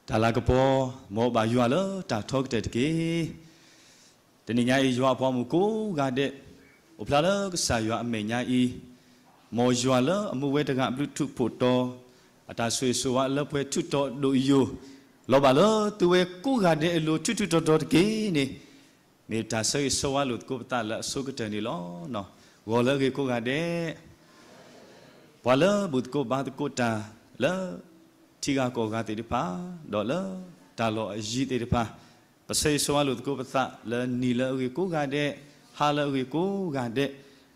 တၢ်လၤကပီၤ, မ်ဘၣ်ယွၤလၢတၢ်ထီကတၢၢ်တက့ၢ်. တနံၤညါအံၤ ယွၤအပှၤမုၣ်ကိးဂၤဒဲး အိၣ်ဖျါလၢကစၢ်ယွၤအမဲာ်ညါအံၤ, မ်ယွၤလၢအမူဝဲတဂၤအဘျုးထူးဖှိၣ်တီၤ, အတၢ်ဆိၣ်ဂ့ၤဆိၣ်ဝါလၢပှဲၤထူးတီၤဒိၣ်ယိာ်, လီၤဘၣ်လၢသုဝဲကိးဂၤဒဲးအလိၤထူးထူးတီၤတီၤတက့ၢ်န့ၣ်, မ့ၢ်တၢ်ဆၢဂ့ၤဆၢဝါလိာ်သကိးပသးလၢအဆိကတၢၢ်န့ၣ်လီၤ. ဂီၤလၢအဂ့ၤကိးဂၤဒဲး ပှၤလၢဘူၣ်သကိးဘါသကိးတၢ်လၢ ထံဂၤကီၢ်ဂၤသ့ၣ်တဖၣ်, ဒီးလၢတၢ်လီၢ်အယံၤသ့ၣ်တဖၣ်, ပဆၢဂ့ၤဆၢဝါလိာ်သကိးပသးလၢနံၤလၢအဂ့ၤကိးဂၤဒဲး, ဟါလၢအဂ့ၤကိးဂၤဒဲး,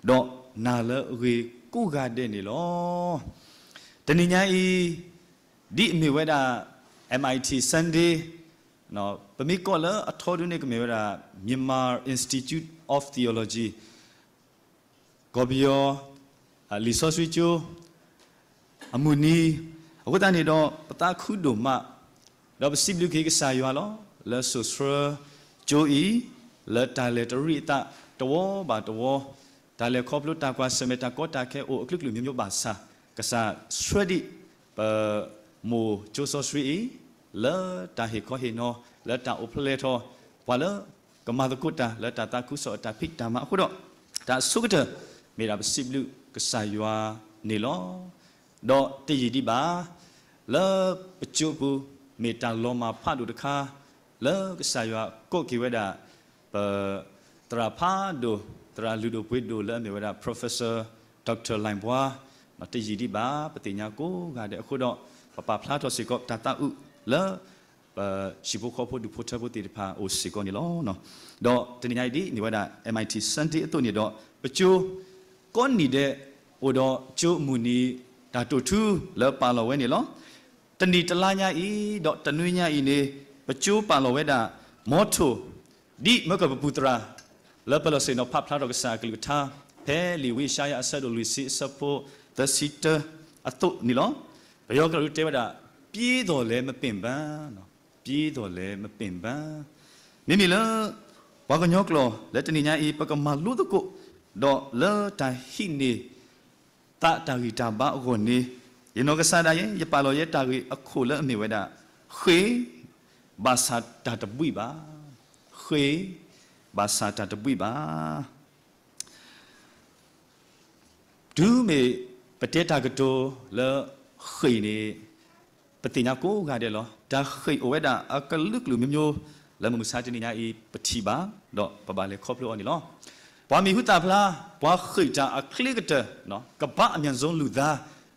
ဒီးနၤလၢအဂ့ၤကိးဂၤဒဲးန့ၣ်လီၤ. တနံၤညါအံၤ ဒ်အမ့ၢ်ဝဲဒၣ် M I T Sunday, ပမ့ၢ်ကိးလၢအထီဒုန့ၣ် ကမ့ၢ်ဝဲဒၣ် Myanmar Institute of Theology ကီၢ်ပယီၤ လံာ်စီဆှံကၠိ အမုၢ်နံၤ, အဃိသတးန့ၣ်ဒီး ပသးခုဒိၣ်မး, ဒီးပစံးဘျုးက့ၤကစၢ်ယွၤလီၤ. လၢစိာ်ဆှၢကၠိအံၤ, လၢတၢ်လဲၤတရံးအသးတဝီဘၣ်တဝီ, တၢ်လဲၤခီဖျိတၢ်ကွၢ်ဆၢၣ်မဲာ် တၢ်ကီတၢ်ခဲအိၣ်အကလုာ်ကလုာ်မျိုးမျိုးဘၣ်ဆၣ်, ကစၢ်ဆှၢဒံး ပမိၢ်ကၠိစီဆှံအံၤ လၢတၢ်ဟ့ၣ်ခီဟ့ၣ်နီၤ, လၢတၢ်အိၣ်ဖျဲၣ်ထီၣ် ပှၤလၢကမၤသကိးတၢ်လၢတၢ်သးခုကစီၣ်အတၢ်ဖံးတၢ်မၤအဃိဒီး, တၢ်အဆိကတၢၢ် မ့ၢ်ဒၣ်ပစံးဘျုးကစၢ်ယွၤန့ၣ်လီၤ. ဒီးတယံာ်ဒံးဘၣ်, လၢပကၠိပူၤ မ့ၢ်တၢ်လီၤမၢ်ဖးဒိၣ်တခါ လၢကစၢ်ယွၤကိးက့ၤဝဲဒၣ် ပသရၣ်ဖးဒိၣ်, သရၣ်လုၢ်ဒိၣ်ပှ့ၤဒိၣ်လၢအမ့ၢ်ဝဲဒၣ် Professor Doctor Lai Bwa, တယံာ်ဒံးဘၣ် ပသ့ၣ်ညါကိးဂၤဒဲးအဃိဒီး, ပပာ်ဖျါထီၣ်စ့ၢ်ကီးတၢ်သးအုးလၢ ပဟံၣ်ဖိဃီဖိဒူၣ်ဖိထၢဖိသ့ၣ်တဖၣ်အိၣ်စ့ၢ်ကီးန့ၣ်လီၤ. ဒီးတနံၤညါအံၤဒ်အမ့ၢ်ဝဲဒၣ် M I T Sunday အသိးန့ၣ်ဒီး ပကၠိကိးနံၣ်ဒဲး အိၣ်ဒီးကၠိမုၢ်နံၤတၢ်တိာ်ထူလၢပာ်လီၤဝဲန့ၣ်လီၤ. တနံၣ်တလါညါအံၤ ဒီးတနွံညါအံၤန့ၣ် ပကၠိပာ်လီၤဝဲဒၣ် motto ဒ်မၢကပပူၤသရၣ် လၢပလီၢ်ဆ့ၣ်နီၤဖးဖျါထီၣ်ကစၢ်အကလုၢ်ကထါ ဖဲလံာ်ဝံယၡါယၤအဆၢဒိၣ်လွံၢ်ဆံအဆၢဖိသၢဆံတၢအသိးန့ၣ်လီၤ. ပယီၤကျိာ်တဲဝဲဒၣ် ပြေးသော်လည်းမပင်ပန်း, ပြေးသော်လည်းမပင်ပန်း, မ့မ့ၢ်လၢ ပှၤကညီကျိာ်လၢတနံၤညါအံၤ ပကမၤလိသကိး ဒီးလၢတၢ်ဟံးန့ၢ် သးတၢ်ဂံၢ်တၢ်ဘါအဂီၢ်န့ၣ်, ယနီၢ်ကစၢ်ဒၣ်ယဲ ယပာ်လီၤယဲတၢ်ဂ့ၢ်အခိၣ်လၢအမ့ၢ်ဝဲဒၣ် ဃ့ၢ်, ဘၣ်ဆၣ်တၢ်တဘှံးဘၣ်, ဃ့ၢ်, ဘၣ်ဆၣ်တၢ်တဘှံးဘၣ်. တုၤမ့ၢ်ပတဲတၢ်ကတိၤလၢဃ့ၢ်န့ၣ် ပသ့ၣ်ညါကိးဂၤဒဲးလီၤ. တၢ်ဃ့ၢ်အိၣ်ဝဲဒၣ်အကလုာ်ကလုာ်မျိုးမျိုး လၢမုၢ်မဆါတနံၤညါအံၤ ပထံၣ်ဘၣ်, ဒီးပဘၣ်လဲၤခီဖျိအီၤန့ၣ်လီၤ. ပှၤမံၤဟူသၣ်ဖျါ, ပှၤဃ့ၢ်တၢ်အချ့ကတၢၢ်, ကဘးအမံၤစိလူၤသါ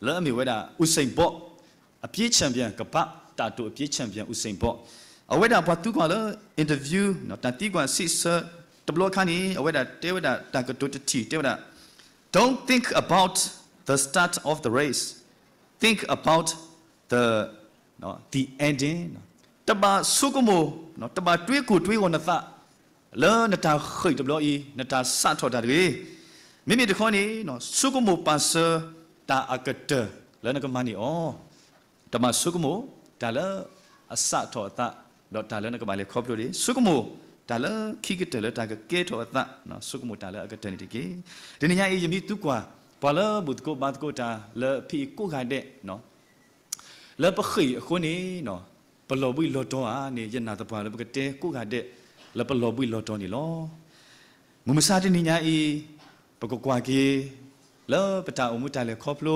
လၢအမ့ၢ်ဝဲဒၣ် အူစ့ၣ်ဘီး အပြေးဆၢၣ်ဘံၣ်, ကဘးတၢ်တိာ် အပြေးဆၢၣ်ဘံၣ် အူစ့ၣ်ဘီး, အဝဲဒၣ်ပှၤသံကွၢ်လၢ interview တၢ်သံကွၢ်စံးဆၢတဘျီအခါန့ၣ် အဝဲဒၣ်တဲဝဲဒၣ်တၢ်ကတိၤတထံၣ်တဲဝဲဒၣ် Don't think about the start of the race, think about the, the ending. တဘၣ်ဆိကမိၣ်, တဘၣ်တွ့ကိၢ်တွ့ဂီၤနသး လၢနတၢ်ဃ့ၢ်တဘျီအံၤ နတၢ်စးထီၣ်တၢ်တဂ့ၤ. မ့မ့ၢ်တခီန့ၣ် ဆိကမိၣ်ပာ်စၢၤတၢ်အကတၢၢ်လၢနကမၤန့ၢ်အီၤ, တဘၣ်ဆိကမိၣ်တၢ်လၢအစးထီၣ်အသး ဒီးတၢ်လၢနကဘၣ်လဲၤခီဖျိတဂ့ၤ. ဆိကမိၣ်တၢ်လၢခံကတၢၢ်လၢတၢ်ကကဲထီၣ်အသး, ဆိကမိၣ်တၢ်လၢအကတၢၢ်န့ၣ်တက့ၢ်. တနံၤညါအံၤ ယမ့ၢ်သံကွၢ် ပှၤလၢဘူၣ်သကိးဘါသကိးတၢ်လၢဖဲအံၤကိးဂၤဒဲး လၢပဃ့ၢ်အဃိန့ၣ် ပလီၤဘှံးလီၤတီၤဧါန့ၣ် ယနာ်သပှၢ်လၢပကတဲကိးဂၤဒဲး လၢပလီၤဘှံးလီၤတီၤန့ၣ်လီၤ. မုၢ်မဆါတနံၤညါအံၤ ပကကွၢ်က့ၤ လၢပတၢ်အိၣ်မူတၢ်လဲၤခီဖျိ,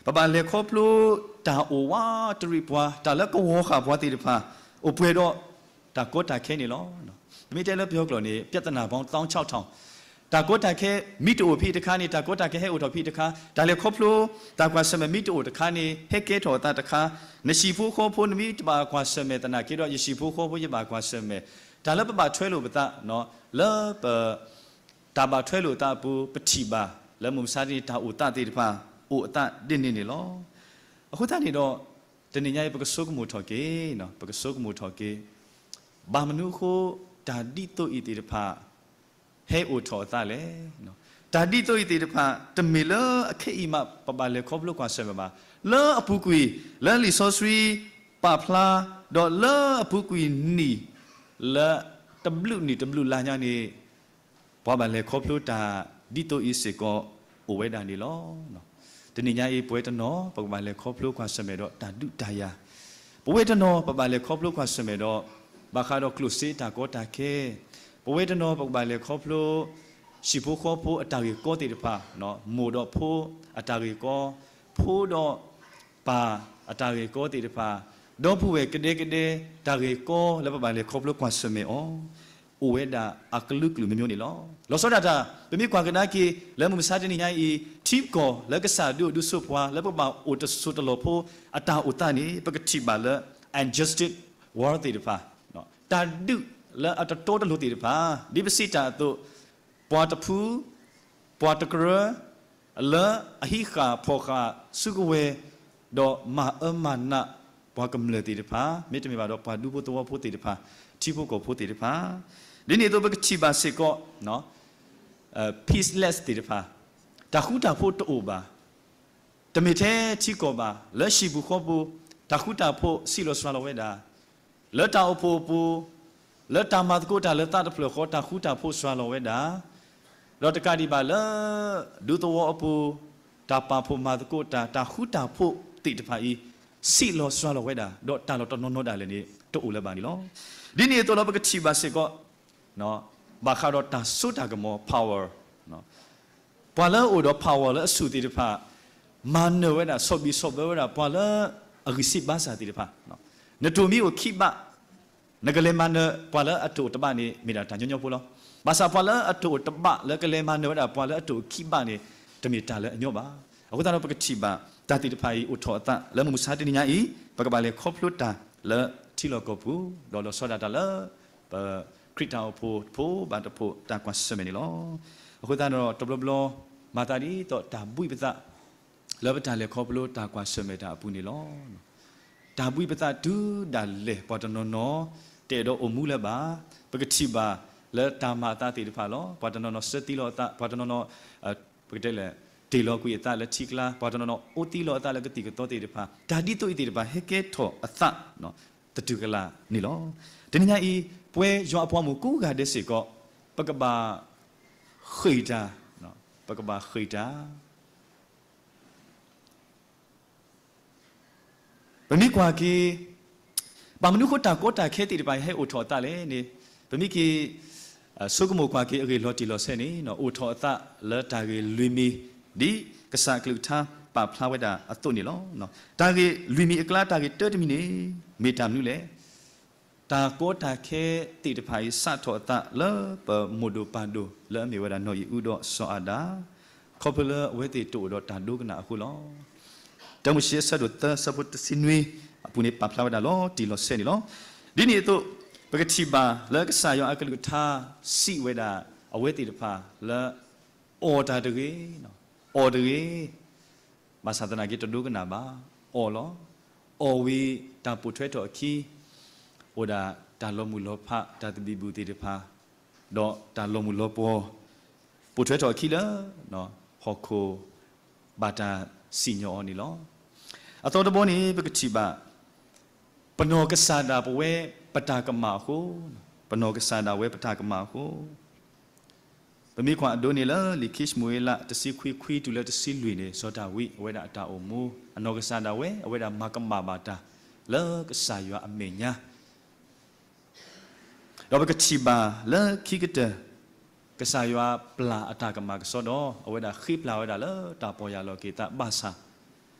ပဘၣ်လဲၤခီဖျိတၢ်အိၣ်ဝးတရံးပှၤ, တၢ်လၢကဝီၤဃာ်ပှၤသ့ၣ်တဖၣ် အိၣ်ပှဲၤဒီးတၢ်ကီတၢ်ခဲန့ၣ်လီၤ. ပမ့ၢ်တဲလၢပယီၤကျိာ်န့ၣ် ပြဿနာပေါင်းသောင်းခြောက်ထောင်, တၢ်ကီတၢ်ခဲ မ့ၢ်တအိၣ်ဖဲအံၤတခါန့ၣ် တၢ်ကီတၢ်ခဲဟဲအိၣ်ထီၣ်ဖဲအံၤတခါ, တၢ်လဲၤခီဖျိ တၢ်ကွၢ်ဆၢၣ်မဲာ်မ့ၢ်တအိၣ်တခါန့ၣ် ဟဲကဲထီၣ်အသးတခါ, နဟံၣ်ဖိဃီဖိနမ့ၢ်တဘၣ်ကွၢ်ဆၢၣ်မဲာ်သနာ်က့ဒီး ယဟံၣ်ဖိဃီဖိယဘၣ်ကွၢ်ဆၢၣ်မဲာ်, တၢ်လၢပဘၣ်ထွဲလိာ်ပသး လၢပ တၢ်ဘၣ်ထွဲလိာ်အသးအပူၤ ပထံၣ်ဘၣ် လၢမုၢ်မဆါတနံၤ တၢ်အိၣ်သးသ့ၣ်တဖၣ် အိၣ်အသးဒ်န့ၣ်န့ၣ်လီၤ. အဃိသတးန့ၣ်ဒီး တနံၤညါအံၤ ပကဆိကမိၣ်ထီၣ်က့ၤ, ပကဆိကမိၣ်ထီၣ်က့ၤ, ဘၣ်မနုၤအဃိ တၢ်ဒ်သိးအံၤသ့ၣ်တဖၣ် ဟဲအိၣ်ထီၣ်အသးလဲၣ်. တၢ်ဒ်သိးအံၤသ့ၣ်တဖၣ် တမ့ၢ်လၢအခဲအံၤမး ပဘၣ်လဲၤခီဖျိကွၢ်ဆၢၣ်မဲာ်ဘၣ်. လၢအပူၤကွံာ် လၢလံာ်စီဆှံပာ်ဖျါ, ဒီးလၢအပူၤကွံာ်နံၣ် လၢတဘျုးနံၣ်တဘျုးလါညါန့ၣ် ပှၤဘၣ်လဲၤခီဖျိတၢ်ဒ်သိးအံၤစ့ၢ်ကီး အိၣ်ဝဲဒၣ်န့ၣ်လီၤ. တနံၤညါအံၤ ပဝဲတနီၤ ပကဘၣ်လဲၤခီဖျိကွၢ်ဆၢၣ်မဲာ်ဒီးတၢ်ဒုးတၢ်ယၤ, ပဝဲတနီၤပဘၣ်လဲၤခီဖျိကွၢ်ဆၢၣ်မဲာ်ဒီး ဘၣ်ဃးဒီးကျိၣ်စ့တၢ်ကီတၢ်ခဲ, ပဝဲတနီၤပကဘၣ်လဲၤခီဖျိ ဟံၣ်ဖိဃီဖိအတၢ်ဂ့ၢ်ကီသ့ၣ်တဖၣ်, မိၢ်ဒီးဖိအတၢ်ဂ့ၢ်ကီ, ဖိဒီးပၢ်အတၢ်ဂ့ၢ်ကီသ့ၣ်တဖၣ်, ဒီပုၢ်ဝဲၢ်ကဒဲကဒဲ တၢ်ဂ့ၢ်ကီလၢပဘၣ်လဲၤခီဖျိကွၢ်ဆၢၣ်မဲာ်အီၤ အိၣ်ဝဲဒၣ်အကလုာ်ကလုာ်မ့ၢ်မ့ၢ်န့ၣ်လီၤ. လီၤဆီဒၣ်တၢ် ပမ့ၢ်ကွၢ်ကဒါက့ၤ လၢမုၢ်မဆါတနံၤညါအံၤ ထံကီၢ်လၢကစၢ်ဒုးအိၣ်ဒုးဆိးပှၤ လၢပကဘၣ်အိၣ်တစိၤတလီၢ်ဖိ အတၢ်အိၣ်သးန့ၣ် ပကထံၣ်ဘၣ်လၢ unjust war သ့ၣ်တဖၣ်, တၢ်ဒုးလၢအတတီတလိၤသ့ၣ်တဖၣ်, ဒ်ပစံးတၢ်အသိး ပှၤတဖု ပှၤတကရၢ လၢအဟံးဃာ်ဖီၣ်ဃာ်စုကဝဲၤ ဒီးမၤအၢမၤနးပှၤကမျၢၢ်သ့ၣ်တဖၣ်, မ့တမ့ၢ်ဘၣ်ဒီးပှၤဒူဖိသဝီဖိသ့ၣ်တဖၣ်, ထံဖိကီၢ်ဖိသ့ၣ်တဖၣ်, ဒ်န့ၣ်အသိးပကထံၣ်ဘၣ်စ့ၢ်ကီး peaceless သ့ၣ်တဖၣ်, တၢ်ဃူတၢ်ဖိးတအိၣ်ဘၣ်. တမ့ၢ်ထဲထံကီၢ်ဘၣ်, လၢဟံၣ်ပူၤဃီပူၤ တၢ်ဃူတၢ်ဖိးစံးလီၤစှၤလီၤဝဲဒၣ်, လၢတၢ်အိၣ်ဖှိၣ်အပူၤ, လၢတၢ်မၤသကိးတၢ်လၢသးတဖျၢၣ်ဃီ တၢ်ဃူတၢ်ဖိးစှၤလီၤဝဲဒၣ်, ဒီးတကးဒံးဘၣ်လၢ ဒူသဝီအပူၤ တၢ်ပာ်ဖှိၣ်မၤသကိးတၢ် တၢ်ဃူတၢ်ဖိးသ့ၣ်တဖၣ်အံၤ စံးလီၤစှၤလီၤဝဲဒၣ်, ဒီးတၢ်လီၢ်တနီၤနီၤဒၣ်လဲာ်န့ၣ် တအိၣ်လၢၤဘၣ်န့ၣ်လီၤ. ဒ်န့ၣ်အသိးလီၤ ပကထံၣ်ဘၣ်စ့ၢ်ကီး ဘၣ်ဃးဒီးတၢ်စိတၢ်ကမီၤ power, ပှၤလၢအအိၣ်ဒီး power လၢအဆူၣ်သ့ၣ်တဖၣ် မၤနၢၤဝဲဒၣ် ဆီၣ်ဘံၣ်ဆီၣ်ဘၢဝဲဒၣ် ပှၤလၢအဂံၢ်စၢ်ဘါစၢ်သ့ၣ်တဖၣ်, နတိၢ်မံအိၣ်ခံဘး နကလဲၤမၤနၢၤပှၤလၢအတိၢ်တဘးန့ၣ် မ့ၢ်ဒၣ်တၢ်ညီညီဖိလီၤ. ဘၣ်ဆၣ်ပှၤလၢအတိၢ်တဘးလၢကလဲၤမၤနၢၤဝဲဒၣ်ပှၤလၢအတိၢ်ခံဘးန့ၣ် တမ့ၢ်တၢ်လၢအညီဘၣ်. အဃိသတးဒီးပကထံၣ်ဘၣ် တၢ်သ့ၣ်တဖၣ်အံၤအိၣ်ထီၣ်အသး လၢမုၢ်မဆါတနံၤညါအံၤ ပကဘၣ်လဲၤခီဖျိတၢ်လၢထံလီၢ်ကီၢ်ပူၤ ဒီးလီၤဆီဒၣ်တၢ်လၢ ပခရံာ်တၢ်အိၣ်ဖှိၣ်ဖိဘၣ်တဖှိၣ်တၢ်ကွၢ်ဆၢၣ်မဲာ်န့ၣ်လီၤ. အဃိသတးဒီးတဘျီဘျီ မၤသးဒ်သိးတၢ်ဘှံးပသး လၢပတၢ်လဲၤခီဖျိတၢ်ကွၢ်ဆၢၣ်မဲာ်တၢ်အပူၤန့ၣ်လီၤ. တၢ်ဘှံးပသးတုၤဒၣ်လဲာ် ပှၤတနီၤနီၤ တအဲၣ်ဒိးအိၣ်မူလၢၤဘၣ်. ပကထံၣ်ဘၣ်လၢတၢ်မၤအသးသ့ၣ်တဖၣ်လီၤ. ပှၤတနီၤနီၤဆၢသံလီၤအသး, ပှၤတနီၤနီၤ ပကတဲလဲၣ် တ့ၢ်လီၤကွံာ်အသးလၢထံကျါ, ပှၤတနီၤနီၤအိၣ်သံလီၤအသးလၢကသံၣ်ကသီသ့ၣ်တဖၣ်, တၢ်ဒ်သိးအံၤသ့ၣ်တဖၣ် ဟဲကဲထီၣ်အသး သတူၢ်ကလာ်န့ၣ်လီၤ. တနံၤညါအံၤ ပှၤယွၤအပှၤမုၣ်ကိးဂၤဒဲးစ့ၢ်ကီး ပကဘၣ်ဃ့ၢ်တၢ်, ပကဘၣ်ဃ့ၢ်တၢ် ပမ့ၢ်ကွၢ်က့ၤ ဘၣ်မနုၤဃိတၢ်ကီတၢ်ခဲသ့ၣ်တဖၣ်ဟဲအိၣ်ထီၣ်အသးလဲၣ်န့ၣ်, ပမ့ၢ်က့ၤ ဆိကမိၣ်ကွၢ်က့ၤအဂ့ၢ်လီၤတံၢ်လီၤဆဲးန့ၣ် အိၣ်ထီၣ်အသးလၢတၢ်ဂ့ၢ်လွံၢ်မံၤ ဒ်ကစၢ်အကလုၢ်ကထါပာ်ဖျါဝဲဒၣ်အသိးန့ၣ်လီၤ. တၢ်ဂ့ၢ်လွံၢ်မံၤအကျါ တၢ်ဂ့ၢ်တၢတမံၤန့ၣ် မ့ၢ်တၢ်မနုၤလဲၣ်. တၢ်ကီတၢ်ခဲသ့ၣ်တဖၣ်အံၤ စးထီၣ်အသးလၢပမိၢ်ဒိၣ်ပၢ်ဒိၣ်လၢအမ့ၢ်ဝဲဒၣ်နီၢ်အံၣ်အူဒီးစီၤအၤဒၣ်, ခီဖျိလၢအဝဲသ့ၣ်တအိၣ်ဒီးတၢ်ဒိကနၣ်အဃိလီၤ. တၢမိၤၡ့အဆၢဒိၣ်သၢ ဆၢဖိတဆံနွံအပူၤန့ၣ် ပာ်ဖျါဝဲဒၣ်လီၤတံၢ်လီၤဆဲးန့ၣ်လီၤ. ဒ်န့ၣ်အသိး ပကထံၣ်ဘၣ်လၢကစၢ်ယွၤအကလုၢ်ကထါစံးဝဲဒၣ် အဝဲသ့ၣ်တဖၣ်လၢ အီၣ်တၢ်တဂ့ၤ, အီၣ်တဂ့ၤ, ဘၣ်ဆၣ်သနာ်က့တဒိကနၣ်ဘၣ်, အီၣ်လီၤ. အီၣ်ဝံၤတၢ်ပိာ်ထွဲထီၣ်အခံ အိၣ်ဒၣ်တၢ်လီၤမုၢ်လီၤဖး တၢ်သဘံၣ်ဘုၣ်သ့ၣ်တဖၣ်, ဒီးတၢ်လီၤမုၢ်လီၤပှီၢ် ပိာ်ထွဲထီၣ်အခံလၢ ဟီၣ်ခိၣ်ဘၣ်တၢ်စံၣ်ညီၣ်အီၤန့ၣ်လီၤ. အသီတဘီန့ၣ် ပကထံၣ်ဘၣ် ပနီၢ်ကစၢ်ဒၣ်ပဝဲပတၢ်ကမၣ်အဃိ, ပနီၢ်ကစၢ်ဒၣ်ဝဲပတၢ်ကမၣ်အဃိ, ပမ့ၢ်ကွၢ်အဒိန့ၣ်လၢလံာ်ခံၡမူၤအ့လး တဆံခွံခွံ တုၤလၢတဆံလွံၢ်န့ၣ် စီၤဒၤဝံးအဝဲဒၣ်အတၢ်အိၣ်မူ အနီၢ်ကစၢ်ဒၣ်ဝဲ အဝဲဒၣ်မၤကမၣ်ဘၣ်တၢ်လၢကစၢ်ယွၤအမဲာ်ညါ ဒီးပကထံၣ်ဘၣ်လၢခံကတၢၢ် ကစၢ်ယွၤပျၢ်အတၢ်ကမၣ်ကစီဒီး အဝဲဒၣ်ဃ့ပျၢ်ဝဲဒၣ်လၢတၢ်ပီၢ်ယၢ်လီၤက့ၤသးဘၣ်ဆၣ်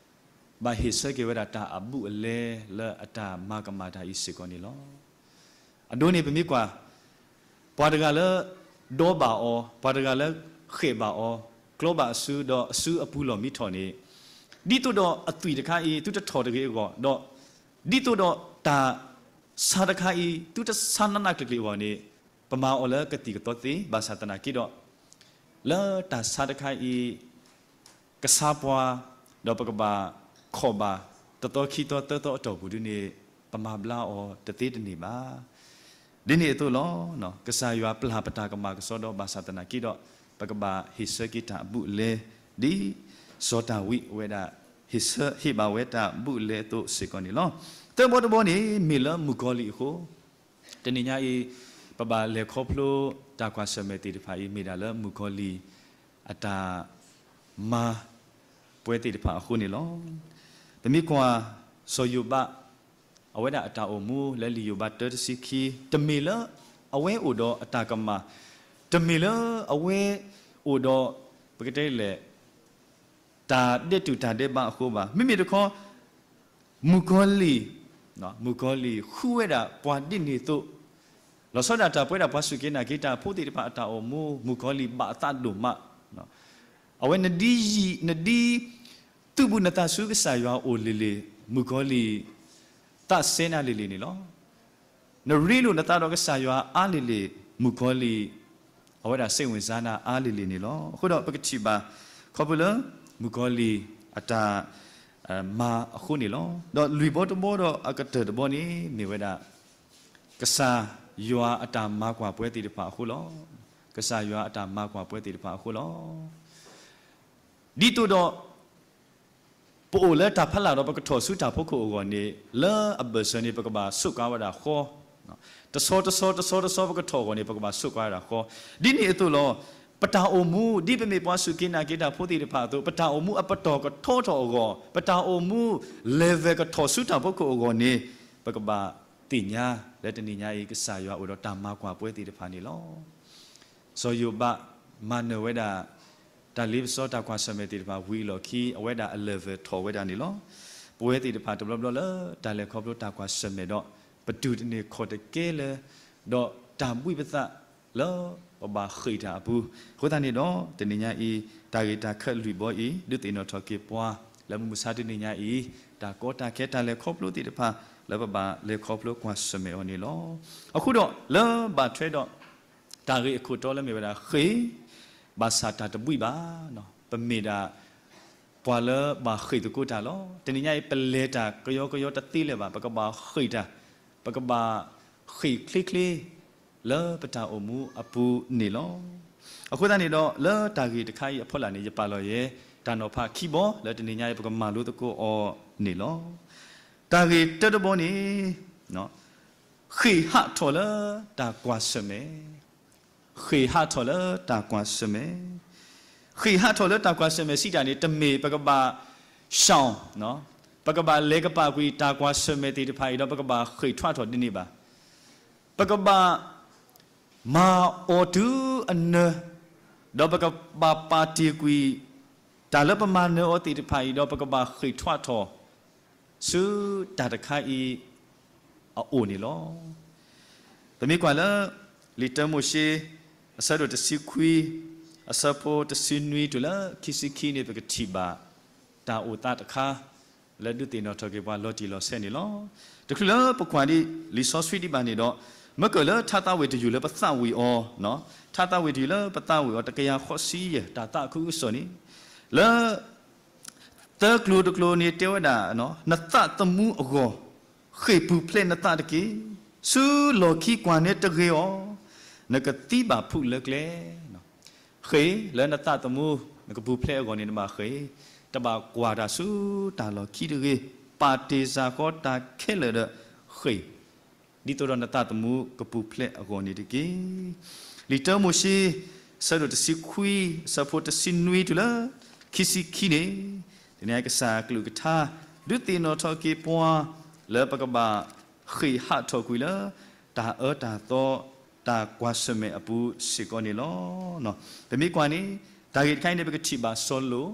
ဘၣ်ဟ့ၣ်ဆၢက့ၤဝဲဒၣ်တၢ်အဘူးအလဲလၢအတၢ်မၤကမၣ်တၢ်အံၤစ့ၢ်ကီးန့ၣ်လီၤ. အဒိန့ၣ်ပမ့ၢ်ကွၢ် ပှၤတဂၤလၢ ဒီဘၣ်အီၤ, ပှၤတဂၤလၢဃဲးဘၣ်အီၤ, ကျီဘၣ်အစုဒီးအစုအပူၤလီၢ်မံထီၣ်န့ၣ်, ဒ်သိးဒီးအသွံၣ်တခါအံၤ သုတထီၣ်တဂ့ၤအဂီၢ်, ဒီးဒ်သိးဒီးတၢ်ဆါတခါအံၤ သုတဆါနးနးကျံၤကျံၤအဂီၢ်န့ၣ်, ပမၤအီၤလၢကသံၣ်ကသီသ့, ဘၣ်ဆၣ်သနာ်က့ဒီး လၢတၢ်ဆါတခါအံၤ ကဆါပှၤ, ဒီးပကဘၣ်ခီၣ်ဘၣ် တသီခံသီသၢသီအတီၢ်ပူၤဒ်န့ၣ် ပမၤဘျါအီၤတသ့တန့ၢ်ဘၣ်. ဒ်န့ၣ်အသိးလီၤ. ကစၢ်ယွၤပျၢ်ပတၢ်ကမၣ်ကစီဒီး ဘၣ်ဆၣ်သနာ်က့ဒီး ပကဘၣ်ဟ့ၣ်ဆၢက့ၤတၢ်အဘူးအလဲ ဒ်စီၤဒၤဝံးအဝဲဒၣ် ဟ့ၣ်ဆၢဟ့ၣ်ဘၣ်ဝဲတၢ်ဘူးအလဲအသိးစ့ၢ်ကီးန့ၣ်လီၤ. သၢဘီတဘီန့ၣ် မ့ၢ်လၢမုၣ်ကီၤလံၢ်အဃိ တနံၤညါအံၤ ပဘၣ်လဲၤခီဖျိတၢ်ကွၢ်ဆၢၣ်မဲာ်သ့ၣ်တဖၣ်အံၤ မ့ၢ်ဒၣ်လၢမုၣ်ကီၤလံၢ်အတၢ်မၤပှဲၤသ့ၣ်တဖၣ်အဃိန့ၣ်လီၤ. ပမ့ၢ်ကွၢ် စီၤယိၤဘး အဝဲဒၣ်အတၢ်အိၣ်မူလၢလံာ်ယိၤဘးတၢတဆံခံ, တမ့ၢ်လၢအဝဲအိၣ်ဒီးအတၢ်ကမၣ်, တမ့ၢ်လၢအဝဲအိၣ်ဒီး ပကတဲလဲၣ် တၢ်ဒဲးတူာ်တၢ်ဒဲးဘးအဃိဘၣ်. မ့မ့ၢ်တခီ မုၣ်ကီၤလံၢ်, မုၣ်ကီၤလံၢ်ဃုဝဲဒၣ်ပှၤဒ်န့ၣ်အသိး, လီၤဆီဒၣ်တၢ်ပဝဲဒၣ်ပှၤစူၢ်က့ၤနာ်က့ၤတၢ်ဖိသ့ၣ်တဖၣ်အတၢ်အိၣ်မူ မုၣ်ကီၤလံၢ်ဘၣ်အသးဒိၣ်မး, အဝဲနဒ်ယံာ် နဒ် သူၣ်ဘူးနသးဆူကစၢ်ယွၤအိၣ်လံၤလံၤ, မုၣ်ကီၤလံၢ်သးစဲနၤလံၤလံၤန့ၣ်လီၤ. နရ့လိာ်နသးဒီးကစၢ်ယွၤအါလံၤလံၤ, မုၣ်ကီၤလံၢ် အဝဲဒၣ်စ့ၣ်ဝင်စါနၤအါလံၤလံၤန့ၣ်လီၤ. အဃိဒီးပကထံၣ်ဘၣ် ခီဖျိလၢ မုၣ်ကီၤလံၢ်အတၢ် မၤအဃိန့ၣ်လီၤ. ဒီးလွံၢ်ဘီတဘီဒီးအကတၢၢ်တဘီန့ၣ် မ့ၢ်ဝဲဒၣ် ကစၢ်ယွၤအတၢ်မၤကွၢ်ပှဲၤသ့ၣ်တဖၣ်အဃိလီၤ. ကစၢ်ယွၤအတၢ်မၤကွၢ်ပှဲၤသ့ၣ်တဖၣ်အဃိလီၤ. ဒ်သိးဒီး ပအိၣ်လၢတၢ်ဖီလာ်ဒီးပကထီၣ်ဆူတၢ်ဖီခိၣ်အဂီၢ်န့ၣ် လၢအဘၢၣ်စၢၤန့ၣ် ပကဘၣ်ဆိးကါဝဲဒၣ်ဃီ, တဆီတဆီတဆီတဆီပကထီၣ်အဂီၢ်န့ၣ် ပကဘၣ်ဆိးကါဝဲဒၣ်ဃီ, ဒ်န့ၣ်အသိးလီၤ. ပတၢ်အိၣ်မူ ဒ်ပမ့ၢ်ပှၤစူၢ်က့ၤနာ်က့ၤတၢ်ဖိသ့ၣ်တဖၣ်အသိး ပတၢ်အိၣ်မူအပတီၢ်ကထီထီၣ်အဂီၢ်, ပတၢ်အိၣ်မူ level ကထီၣ်ဆူတၢ်ဖီခိၣ်အဂီၢ်န့ၣ် ပကဘၣ်သ့ၣ်ညါလၢတနံၤညါအံၤ ကစၢ်ယွၤအိၣ်ဒီးတၢ်မၤကွၢ်ပှဲၤသ့ၣ်တဖၣ်န့ၣ်လီၤ. စီၤယိၤဘး မၤနၢၤဝဲဒၣ် တၢ်လ့ပစီတၢ်ကွၢ်ဆၢၣ်မဲာ်သ့ၣ်တဖၣ်ဝံၤအလီၢ်ခံ အဝဲဒၣ်အ level ထီၣ်ဝဲဒၣ်န့ၣ်လီၤ. ပဝဲသ့ၣ်တဖၣ်တဘျီဘျီလၢတၢ်လဲၤခီဖျိတၢ်ကွၢ်ဆၢၣ်မဲာ်ဒီး ပတူၢ်တန့ၢ်ခီၣ်တကဲလၢၤ ဒီးတၢ်ဘှံးပသးလၢပဘၣ်ဃ့ၢ်တၢ်အပူၤ, အဃိသတးန့ၣ်ဒီး တနံၤညါအံၤ တၢ်ဂ့ၢ်တၢ်ခၢၣ်လွံၢ်ဘီအံၤ ဒုးသ့ၣ်နီၣ်ထီၣ်က့ၤပှၤ လၢမုၢ်မဆါတနံၤညါအံၤ တၢ်ကီတၢ်ခဲတၢ်လဲၤခီဖျိသ့ၣ်တဖၣ် လၢပဘၣ်လဲၤခီဖျိကွၢ်ဆၢၣ်မဲာ်အီၤန့ၣ်လီၤ. အဃိဒီးလၢဘၣ်ထွဲဒီး တၢ်ဂ့ၢ်အခိၣ်တီလၢမ့ၢ်ဝဲဒၣ်ဃ့ၢ် ဘၣ်ဆၣ်တၢ်တဘှံးဘၣ်, ပမ့ၢ်ဒၣ် ပှၤလၢဘၣ်ဃ့ၢ်သကိးတၢ်လီၤ. တနံၤညါအံၤ ပလဲၤတၢ်ကယီကယီတသ့လၢၤဘၣ်, ပကဘၣ်ဃ့ၢ်တၢ်, ပကဘၣ်ဃ့ၢ်ချ့ချ့ လၢပတၢ်အိၣ်မူအပူၤန့ၣ်လီၤ. အဃိသတးန့ၣ်ဒီး လၢတၢ်ဂ့ၢ်တခါအံၤအဖီလာ်န့ၣ် ယပာ်လီၤယဲ တၢ်နီၤဖးခံဘီ လၢတနံၤညါအံၤ ပကမၤလိသကိးအီၤန့ၣ်လီၤ. တၢ်ဂ့ၢ်တၢတဘီန့ၣ် ဃ့ၢ်ဟးထီၣ်လၢတၢ်ကွၢ်ဆၢၣ်မဲာ်, ဃ့ၢ်ဟးထီၣ်လၢတၢ်ကွၢ်ဆၢၣ်မဲာ်, ဃ့ၢ်ဟးထီၣ်လၢတၢ်ကွၢ်ဆၢၣ်မဲာ်စံးတၢ်န့ၣ် တမ့ၢ်ပကဘၣ် ရှောင်, ပကဘၣ်လဲၤကပာ်ကွံာ်တၢ်ကွၢ်ဆၢၣ်မဲာ်သ့ၣ်တဖၣ်အံၤဒီး ပကဘၣ်ဃ့ၢ်ထွးထီၣ်ဒ်န့ၣ်ဘၣ်. ပကဘၣ် မၤအီၤတုၤအနၢၤ, ဒီးပကဘၣ်ပာ်တ့ၢ်ကွံာ် တၢ်လၢပမၤနၢၤအီၤသ့ၣ်တဖၣ်အံၤဒီး ပကဘၣ်ဃ့ၢ်ထွးထီၣ် ဆူတၢ်တခါအံၤအအိၣ်န့ၣ်လီၤ. ပမ့ၢ်ကွၢ်လၢ လံာ်တၢမိၤၡ့ အဆၢဒိၣ်တဆံခွံ အဆၢဖိတဆံနွံတုၤလၢခံဆံခံန့ၣ် ပကထံၣ်ဘၣ် တၢ်အိၣ်သးတခါ လၢဒုးသ့ၣ်နီၣ်ထီၣ်က့ၤပှၤလီၤတံၢ်လီၤဆဲးန့ၣ်လီၤ. တချုးလၢပကွၢ်ဒံးလံာ်စီဆှံဒံးဘၣ်န့ၣ်ဒီး မ့ၢ်ကၢၢ်လၢထါသးဝံၣ်တယုၢ်လၢပသးဝံၣ်အီၤ, ထါသးဝံၣ်တယုၢ်လၢပသးဝံၣ်အီၤ တကယၤဃိးဆံယဲၢ် တၢ်သးခုကစီၣ်န့ၣ် လၢ သၢကျိၤတကျိၤန့ၣ်တဲဝဲဒၣ်, နသးသမူအဂီၢ် ဃ့ၢ်ပူၤဖျဲးနသးတက့ၢ်. ဆူလီၢ်ခံကွၢ်န့ၣ်တဂ့ၤအီၤ, နကသံဘၣ်ဖုးလၢကျဲ. ဃ့ၢ်လၢနသးသမူ နကပူၤဖျဲးအဂီၢ်န့ၣ် နဘၣ်ဃ့ၢ်, တဘၣ်ကွၢ်တၢ်ဆူတၢ်လီၢ်ခံတဂ့ၤ, ပာ်တ့ၢ်စၢ်ဃီတၢ်ခဲလၢာ်ဒီးဃ့ၢ် ဒ်သိးဒီးနသးသမူကပူၤဖျဲးအဂီၢ်န့ၣ်တက့ၢ်. လံာ်တၢမိၤၡ့ အဆၢဒိၣ်တဆံခွံ အဆၢဖိတဆံနွံတုၤလၢ ခံဆံခံန့ၣ်, တနံၤအံၤကစၢ်အကလုၢ်ကထါ ဒုးသ့ၣ်နီၣ်ထီၣ်က့ၤပှၤ လၢပကဘၣ်ဃ့ၢ်ဟးထီၣ်ကွံာ်လၢ တၢ်အၢတၢ်သီ တၢ်ကွၢ်ဆၢၣ်မဲာ်အပူၤစ့ၢ်ကီးန့ၣ်လီၤ. ပမ့ၢ်ကွၢ်န့ၣ် တၢ်ဂ့ၢ်တခါအံၤန့ၣ် ပကထံၣ်ဘၣ်စီၤလိာ်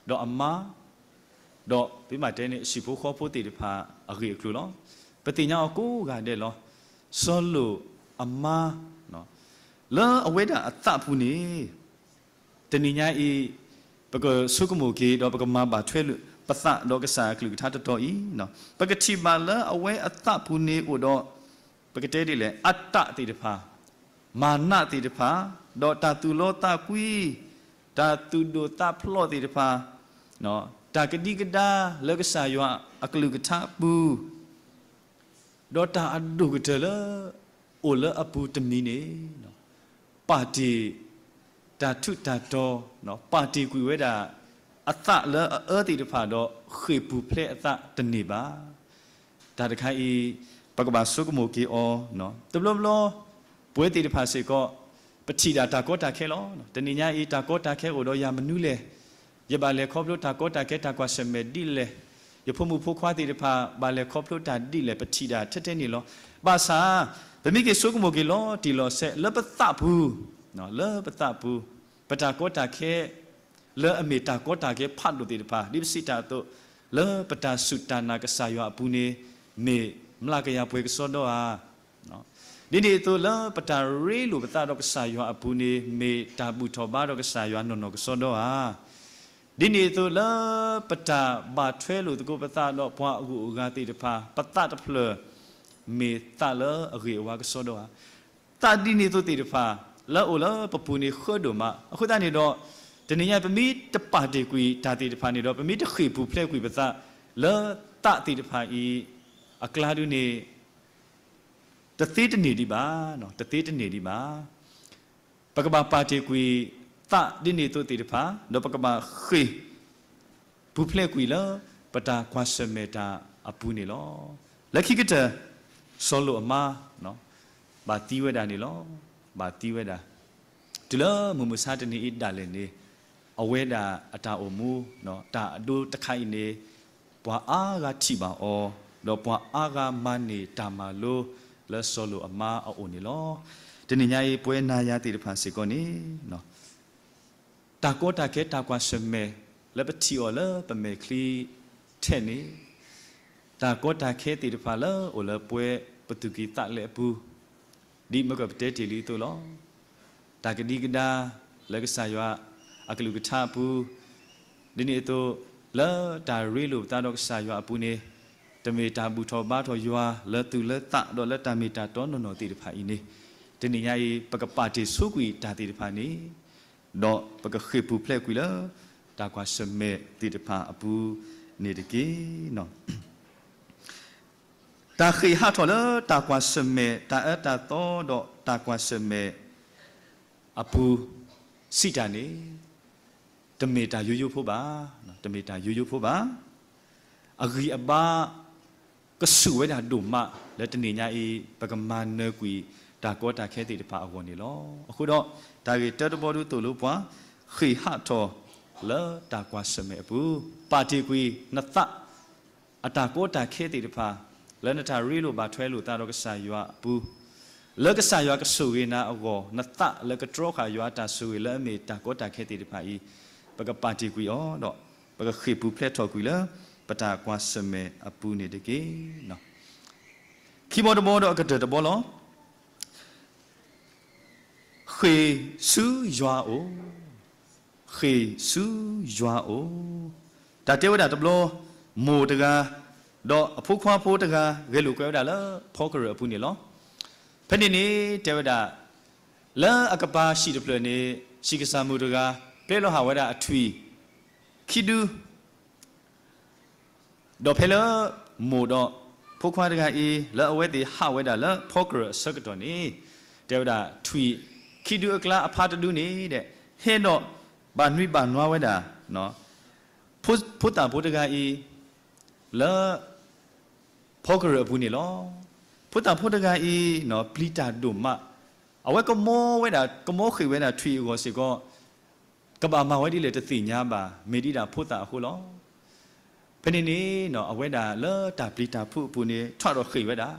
ဒီးအမါ ဒီးပမ့ၢ်တဲန့ၣ် အဟံၣ်ဖိဃီဖိသ့ၣ်တဖၣ်အဂ့ၢ်အကျိၤလီၤ. ပသ့ၣ်ညါအီၤကိးဂၤဒဲးလီၤ. စီၤလိာ်အမါ လၢအဝဲဒၣ်အသးပူၤန့ၣ် တနံၤညါအံၤ ပကဆိကမိၣ်က့ၤ ဒီးပကမၤဘၣ်ထွဲလိာ်ပသးဒီးကစၢ်အကလုၢ်ကထါတတီၤအံၤ, ပကထံၣ်ဘၣ်လၢအဝဲအသးပူၤန့ၣ်အိၣ်ဒီး ပကတဲဒ်လဲၣ် အတၢ်သ့ၣ်တဖၣ်, မၤနးသ့ၣ်တဖၣ်, ဒီးတၢ်သူၣ်လီသးကွံ, တၢ်သူၣ်ဒိၣ်သးဖျိးသ့ၣ်တဖၣ်, တၢ်ကဒံကဒါလၢကစၢ်ယွၤအကလုၢ်ကထါအပူၤ ဒီးတၢ်အဒိၣ်ကတၢၢ်လၢ အိၣ်လၢအပူၤတမံၤန့ၣ် ပာ်တ့ၢ်တၢ်ထူးတၢ်တီၤ, ပာ်တ့ၢ်ကွံာ်ဝဲဒၣ် အသးလၢအအၢသ့ၣ်တဖၣ်ဒီး ဃ့ၢ်ပူၤဖျဲးအသးတန့ၢ်ဘၣ်. တၢ်တခါအံၤ ပကဘၣ်ဆိကမိၣ်က့ၤအီၤ, တဘျီဘျီ ပဝဲသ့ၣ်တဖၣ်စ့ၢ်ကီး ပထံၣ်ဒၣ်တၢ်ကီတၢ်ခဲလီၤ. တနံၤညါအံၤ တၢ်ကီတၢ်ခဲအိၣ်ဒီးယၤမနုၤလဲၣ်, ယဘၣ်လဲၤခီဖျိတၢ်ကီတၢ်ခဲတၢ်ကွၢ်ဆၢၣ်မဲာ်ဒ်လဲၣ်, ယ ယဖိမုၣ်ဖိခွါသ့ၣ်တဖၣ် ဘၣ်လဲၤခီဖျိတၢ်ဒ်လဲၣ် ပထံၣ်ဒၣ်ထဲထဲန့ၣ်လီၤ. ဘၣ်ဆၣ် ပမ့ၢ်က့ၤဆိကမိၣ်က့ၤလီၤတံၢ်လီၤဆဲး လၢပသးပူၤ, လၢပသးပူၤ, ပတၢ်ကီတၢ်ခဲ လၢအမ့ၢ်တၢ်ကီတၢ်ခဲဖးဒိၣ်သ့ၣ်တဖၣ် ဒ်ပစံးတၢ်အသိး, လၢပတၢ်စူၢ်တၢ်နာ်ကစၢ်ယွၤအပူၤန့ၣ် မ့ၢ်မျးကယၤပှဲၤကစီဒီဧါ. ဒ်န့ၣ်အသိးလၢပတၢ်ရ့လိာ်ပသးဒီးကစၢ်ယွၤအပူၤန့ၣ် မ့ၢ်တၢ်ဘူၣ်ထီၣ်ဘါဒီးကစၢ်ယွၤနီၢ်နီၢ်ကစီဒီဧါ. ဒ်န့ၣ်အသိးလၢ ပတၢ်ဘၣ်ထွဲလိာ်သကိးပသးဒီးပှၤအဂုၤအဂၤသ့ၣ်တဖၣ် ပသးတဖျၢၣ် မ့ၢ်သးလၢအဂ့ၤအဝါကစီဒီဧါ. သးဒ်န့ၣ်အသိးသ့ၣ်တဖၣ် လၢအအိၣ်လၢပပူၤန့ၣ်ဃၢဒိၣ်မး. အဃိသတးန့ၣ်ဒီး တနံၤညါပမ့ၢ်တပာ်တ့ၢ်ကွံာ်တၢ်သ့ၣ်တဖၣ်န့ၣ်ဒီး ပမ့ၢ်တဃ့ၢ်ပူၤဖျဲးကွံာ်ပသး လၢသးသ့ၣ်တဖၣ်အံၤ အကျါဒုန့ၣ် တသ့တန့ၢ်ဒံးဘၣ်, တသ့တန့ၢ်ဒံးဘၣ်. ပကဘၣ်ပာ်တ့ၢ်ကွံာ်သးဒ်န့ၣ်အသိးသ့ၣ်တဖၣ် ဒီးပကဘၣ်ဃ့ၢ်ပူၤဖျဲးကွံာ်လၢ ပတၢ်ကွၢ်ဆၢၣ်မဲာ်တၢ်အပူၤန့ၣ်လီၤ. လၢခံကတၢၢ် စီၤလိာ်အမါ ဘၣ်သံဝဲဒၣ်န့ၣ်လီၤ. ဘၣ်သံဝဲဒၣ် တုၤလၢမုၢ်မဆါတနံၤအံၤဒၣ်လဲာ်န့ၣ် အဝဲဒၣ်အတၢ်အိၣ်မူ တၢ်အဒိတခါအံၤန့ၣ် ပှၤအါဂၤထံၣ်ဘၣ်အီၤ, ဒီးပှၤအါဂၤမၤန့ၢ်တၢ်မၤလိ လၢစီၤလိာ်အမါအအိၣ်န့ၣ်လီၤ. တနံၤညါအံၤ ပဝဲနၤယၤသ့ၣ်တဖၣ်စ့ၢ်ကီးန့ၣ် တၢ်ကီတၢ်ခဲတၢ်ကွၢ်ဆၢၣ်မဲာ် လၢပထံၣ်အီၤလၢပမဲာ်ချံထဲန့ၣ် တၢ်ကီတၢ်ခဲသ့ၣ်တဖၣ်လၢအိၣ်လၢပဝဲပသူၣ်ကံၢ်သးလဲအပူၤ ဒ်မ့ၢ်ကပတဲတ့ၢ်လံအသိးလီၤ. တၢ်ကဒံကဒါ လၢကစၢ်ယွၤအကလုၢ်ကထါအပူၤ ဒ်န့ၣ်အသိး လၢတၢ်ရ့လိာ်ပသးဒီးကစၢ်ယွၤအပူၤန့ၣ် တမ့ၢ်တၢ်ဘူၣ်ထီၣ်ဘါထီၣ်ယွၤလၢသူၣ်လၢသး ဒီးလၢတၢ်မ့ၢ်တၢ်တီနီၢ်နီၢ်သ့ၣ်တဖၣ်အံၤန့ၣ် တနံၤညါအံၤ ပကပာ်တ့ၢ်ဆိကွံာ်တၢ်သ့ၣ်တဖၣ်န့ၣ် ဒီးပကဃ့ၢ်ပူၤဖျဲးကွံာ်လၢ တၢ်ကွၢ်ဆၢၣ်မဲာ်သ့ၣ်တဖၣ်အပူၤန့ၣ်တက့ၢ်. တၢ်ဃ့ၢ်ဟးထီၣ်လၢတၢ်ကွၢ်ဆၢၣ်မဲာ် တၢ်အၢတၢ်သီဒီးတၢ်ကွၢ်ဆၢၣ်မဲာ်အပူၤ စံးတၢ်န့ၣ် တမ့ၢ်တၢ်ယိယိဖိဘၣ်, တမ့ၢ်တၢ်ယိယိဖိဘၣ်. အဂံၢ်အဘါ ကဆူၣ်ဝဲဒၣ်ဒိၣ်မး လၢတနံၤညါအံၤ ပကမၤနၢၤကွံာ်တၢ်ကီတၢ်ခဲသ့ၣ်တဖၣ်အဂီၢ်န့ၣ်လီၤ. အဃိဒီး တၢ်ဂ့ၢ်တၢတဘီဒုသိၣ်လိပှၤ ဃ့ၢ်ဟးထီၣ်လၢတၢ်ကွၢ်ဆၢၣ်မဲာ်အပူၤ, ပာ်တ့ၢ်ကွံာ်နသး အတၢ်ကီတၢ်ခဲသ့ၣ်တဖၣ် လၢနတၢ်ရ့လိာ်ဘၣ်ထွဲလိာ်သးဒီးကစၢ်ယွၤအပူၤ, လၢကစၢ်ယွၤကဆိၣ်ဂ့ၤနၤအဂီၢ် နသးလၢကတြီဃာ်ယွၤအတၢ်ဆိၣ်ဂ့ၤလၢအမ့ၢ်တၢ်ကီတၢ်ခဲသ့ၣ်တဖၣ်အံၤ ပကပာ်တ့ၢ်ကွံာ်အီၤဒီး ပကဃ့ၢ်ပူၤဖျဲးထီၣ်ကွံာ်လၢ ပတၢ်ကွၢ်ဆၢၣ်မဲာ်အပူၤန့ၣ်တက့ၢ်. ခံဘီတဘီဒီးအကတၢၢ်တဘီလီၤ. ဃ့ၢ်ဆူယွၤအိၣ်, ဃ့ၢ်ဆူယွၤအိၣ်. တၢ်တဲဝဲဒၣ်တဘျီ, မိၢ်တဂၤ ဒီးအဖိခွါဖိတဂၤ ဂဲၤလိာ်ကွဲဝဲဒၣ်လၢဖီကရၢၢ်အပူၤန့ၣ်လီၤ. ဖဲန့ၣ်န့ၣ် တဲဝဲဒၣ် လၢအကပၤဟံၣ်တဖျၢၣ်န့ၣ် ဟံၣ်ကစၢ်မုၣ်တဂၤ ပျဲလီၤဟးဝဲဒၣ်အထွံၣ်ခံဒု ဒီးဖဲလၢမိၢ်ဒီးဖိခွါတဂၤအံၤ လၢအဝဲသ့ၣ်ဟးဝဲဒၣ်လၢဖီကရၢၢ်အဆၢကတီၢ်န့ၣ် တဲဝဲဒၣ်ထွံၣ်ခံဒုအကျါအဖါတဒုန့ၣ်ဒီး ဟဲဒီးဘၣ်နွံဘၣ်နွါဝဲဒၣ် ဖိသၣ်ဖိတဂၤအံၤ လၢဖီကရၢၢ်အပူၤန့ၣ်လီၤ. ဖိသၣ်ဖိတဂၤအံၤ ပျံၤတၢ်ဒိၣ်မး, အဝဲကမီဝဲဒၣ် ကမီဃ့ၢ်ဝဲဒၣ်ထွံၣ်အဂီၢ်စ့ၢ်ကီး ကဘၣ်မၤဝဲဒ်လဲၣ်တသ့ၣ်ညါဘၣ် မ့ၢ်ဒ်ဒၣ်ဖိသၣ်အဃိလီၤ. ဖဲန့ၣ်န့ၣ် အဝဲဒၣ်လၢတၢ်ပျံၤတၢ်ဖုးအပူၤန့ၣ် ထီၣ်ဒီးဃ့ၢ်ဝဲဒၣ်